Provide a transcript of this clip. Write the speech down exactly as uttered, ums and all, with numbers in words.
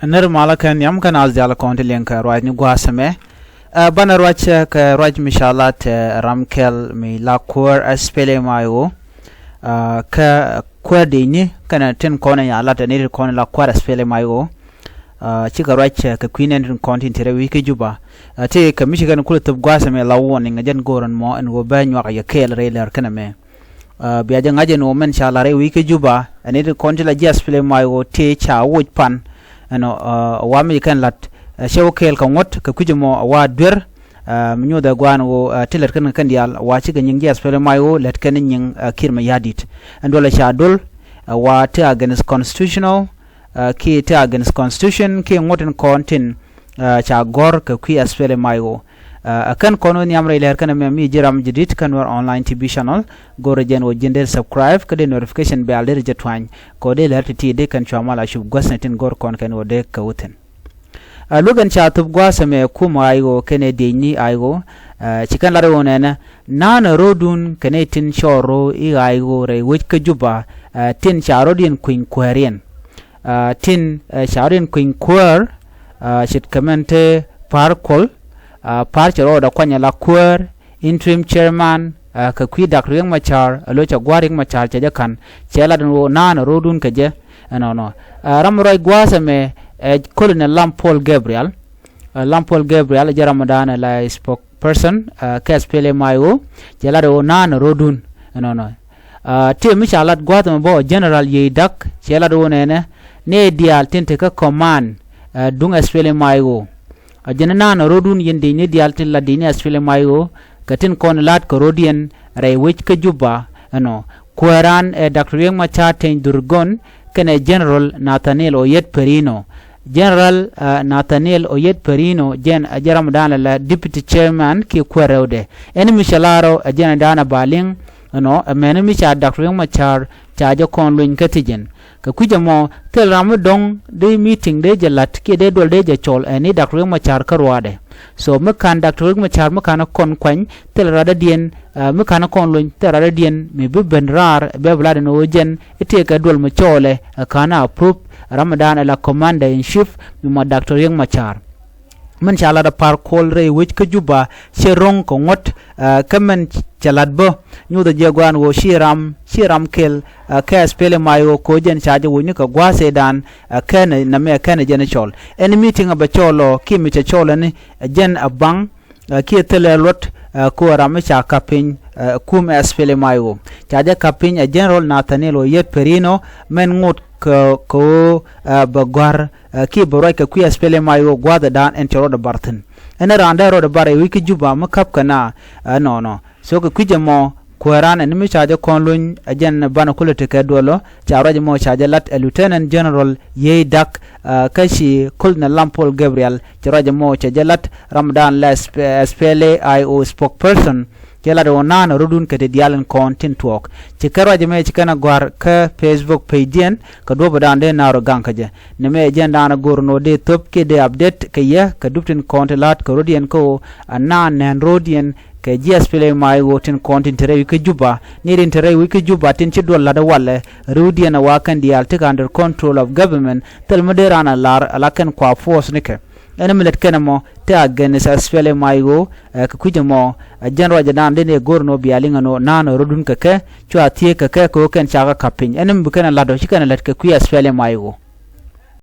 Nir malä kɛ nhiam kɛn a dhial kɔn ti liŋ kɛ ruac ni gua̱a̱th ɛmɛ. Ɛ, banɛ ruac kɛ ruac mi ca lat ɛ ram kɛl mi la kuäär SPLM-IO. Ɛ, kɛ kuäär dicni kɛnɛ tin kɔn in ya lat ɛ ni ti kɔn in la kuäär SPLM-IO. Ɛ, cikɛ ruac kɛ kui̱ nɛn tin kɔn tin ti rɛy wi̱c kä Juba. Ɛ, ti kɛ mi ci kɛn kulɛ thop gua̱a̱th ɛmɛ la warning ɛ jɛn go̱o̱r ɛn mɔ ɛn ɣöö bɛ nyuak yɛ kɛɛl rɛy lɛr kɛn ɛmɛ. Ɛ, bia jɛ ŋa̱c ɛn ɣöö mɛn ca lar i̱ wi̱i̱ kä Juba ɛn i̱ ti kɔn ti la ji̱ SPLM-IO tëë ca woc pan ɛnɔ, ɛ, wa mi kɛn la̱t, ɛ, cɛ wä kɛɛl kɛ ŋuɔ̱t kɛ kui̱c ɛmɔ ɛ wa duer, ɛ, mi nyuuth ɛ gua̱a̱n ɣöö, ɛ, ti lät kɛn kɛ kɛn diaal wa cikɛ nyiŋ ji̱ SPLM-IO lät kɛn nyiŋ, ɛ, Kiir Mayardit. Ɛn duɔl ɛ ca dol, ɛ, wa ti against constitutional, ɛ, kiɛ ti against constitution kiɛ ŋuɔ̱t in kɔn tin, ɛ, ca gɔ̱r kɛ kui̱ SPLM-IO. Ɛ, ɛ kɛn kɔn wä nhiam rɛy lɛr kɛn ɛmɛ mi ji̱ ram jadid kä Nuer Online T V channel. Go̱rɛ jɛn wä ji̱n dee subscribe kä dee notification bell dee jɛ tuany kɛ wä dee lɛr ti̱ti̱ dee kɛn cua mal a cup guäth ni tin go̱r kɔn kɛn wä dee kɛ wä thi̱n. Ɛ, luäk ɛn ca thop gua̱a̱th ɛmɛ kum IO kɛnɛ diecni IO. Ɛ, ci kɛn lat wä nɛnɛ na̱a̱n ɛ ro̱o̱dun kɛnɛ tin cɔɔr ro̱o̱ i̱ IO rɛy wec kä Juba, ɛ, tin ca ro̱o̱diɛn kui̱ny kuääriɛn. Ɛ, tin, ɛ, ca rɔ̱diɛn kui̱ny kuäär, ɛ, ce̱tkɛ mɛn te Pa̱a̱r Kuɔl, ɛ, Pa̱a̱r cɛ rɔɔdɛ kuany ala kuäär, interim chairman, ɛ, kɛ kui̱ Dak Riek Machar, ɛ, lo̱c cɛ gua̱a̱r Riek Machar cɛ jɛ ka̱n, cɛ lat ɛn ɣöö na̱a̱n ɛ ro̱o̱dun kɛ jɛ, ɛnɔnɔ. Ɛ, ram ruac gua̱a̱th ɛmɛ, ɛ, Colonel Lam Paul Gabriel, ɛ, Lam Paul Gabriel, ɛ, jɛ ramdan ɛ la spokesperson, ɛ, kɛ SPLM-IO, cɛ lat ɛ ɣöö na̱a̱n ɛ ro̱o̱dun, ɛnɔnɔ. Ɛ, tëë mi ca lat gua̱a̱th ɛmɛ bä General Yey Dak cɛ lat ɣöö nɛnɛ nɛy diaal tin te kä command, ɛ, duŋ SPLM-IO. Ɛ, jɛn na̱a̱n ɛ ro̱o̱dun yɛn dicni diaal tin la dicni SPLM-IO kɛ tin kɔn la̱t kɛ ro̱o̱diɛn rɛy wec kä Juba ɛnɔ. Kuääran ɛ Dak Riek Machar Teny Dhurgon kɛnɛ General Nathaniel Oyet Perino. General, ɛ, Nathaniel Oyet Perino jɛn ɛ jɛ ramdan la deputy chairman kiɛ kuäär rɛwdɛ. Ɛn mi cɛ lar ɔ ɛ jɛn ɛ da̱a̱n ɛ ba liŋ ɛnɔ, ɛ mɛn mi ca Dak Riek Machar ca jɛ kɔn luny kä thi̱jiɛn. Kɛ kui̱c ɛmɔ thil ram mi dɔ̱ŋ dee meeting dee jɛ la̱t kiɛ dee duɔl dee jɛ cɔl ɛ ni Dak Riek Machar kä ruaadɛ. So mi ka̱n Dak Riek Machar mi ka̱n kɔn kuany thil radädiɛn, ɛ, mi ka̱n kɔn luny thil radädiɛn mi bi ben raar bɛ bi lat ɛn ɣöö jɛn i̱ tëëkɛ duɔl mi cɔɔlɛ ɛ ka̱n a approve ramdan ɛ la commander in chief mi ma Dak Riek Machar. Min ca lat a Pa̱a̱r Kuɔl rɛy wec kä Juba cɛ ro̱ŋ kɛ ŋuɔ̱t, ɛ, kä min cɛ lat bä nyuuth a jiɛ gua̱a̱n ɣöö ci ram ci ram kɛl, ɛ, kɛ SPLM-IO kɛ ɣöö jɛn ca jɛ wocni kɛ gua̱a̱th ëëdan, ɛ, kɛn ɛ nɛmɛ kɛn ɛ jɛn ɛ cɔl. Ɛn meeting ɛ bɛ cɔl ɔ kiɛ mi cɛ cɔl ɛn ɛ jɛn ɛ baŋ, ɛ, kiɛ thilɛ luɔt, ɛ, kɛ ɣöö ram mi ca ka̱p piny, ɛ, kum SPLM-IO. Ca jɛ ka̱p piny ɛ General Nathaniel Oyet Perino mɛn ŋot kɛ kɛ ɣöö, ɛ, bɛ gɔ̱a̱r, ɛ, kiɛ bɛ ruac kɛ kui̱ SPLM-IO gua̱a̱th ëëdan ɛn cɛ rɔɔdɛ bar thi̱n. Ɛn ɛ raan dee rɔɔdɛ bar ɛ wi̱i̱ kä Juba mi ka̱p kɛ na, ɛ, nɔnɔ. So kɛ kui̱c ɛmɔ kuääran ɛn mi ca jɛ kɔn luny ɛ jɛn banɛ kulɛ tekɛ duɔlɔ ca ruac ɛmɔ ca jɛ lat ɛ Lieutenant General Yey Dak, ɛ, kä ci Colonel Lam Paul Gabriel cɛ ruac ɛmɔ cɛ jɛ lat ramdan la SPLA-IO spokesperson. Cɛ lat ɛ ɣöö na̱a̱n ɛ ro̱dun kɛ ti diaal in kɔn tin tuɔɔk. Ci kɛ ruac ɛmɛ ci kɛn ɛ gɔ̱a̱r kä Facebook page diɛn kɛ duɔ̱pdan dee na̱a̱r ɔ gaŋ kä jɛ. Nɛmɛ ɛ jɛn da̱a̱n ɛ go̱r ɛn ɣöö dee thöp kiɛ dee update kɛ yɛ kɛ dup tin kɔn ti la̱t kɛ ro̱diɛn kä ɣöö a na̱a̱n nɛn ro̱diɛn kɛ ji̱ SPLA-IO tin kɔn tin te rɛy wi̱i̱ kä Juba. Ni tin te rɛy wi̱i̱ kä Juba tin ci duɔl la̱t ɛ walɛ ro̱diɛn ɛ wa kɛn diaal tekɛ under control of government. Thil mi dee raan a lar a la kɛn kua force nikɛ. Ɛn mi lät kɛn ɛmɔ te against SPLA-IO, ɛ, kɛ kui̱c ɛmɔ, ɛ, jɛn ruacdan dee ni ɛ go̱r ɛn ɣöö bia liŋ ɛn ɣöö na̱a̱n ɛ ro̱dun kɛ kɛ cua thiee kɛ kɛ kɛ ɣöö kɛn ca kɛ ka̱p piny. Ɛn mi bi kɛn ɛ la̱t ɔ ci kɛn ɛ lät kɛ kui̱ SPLA-IO.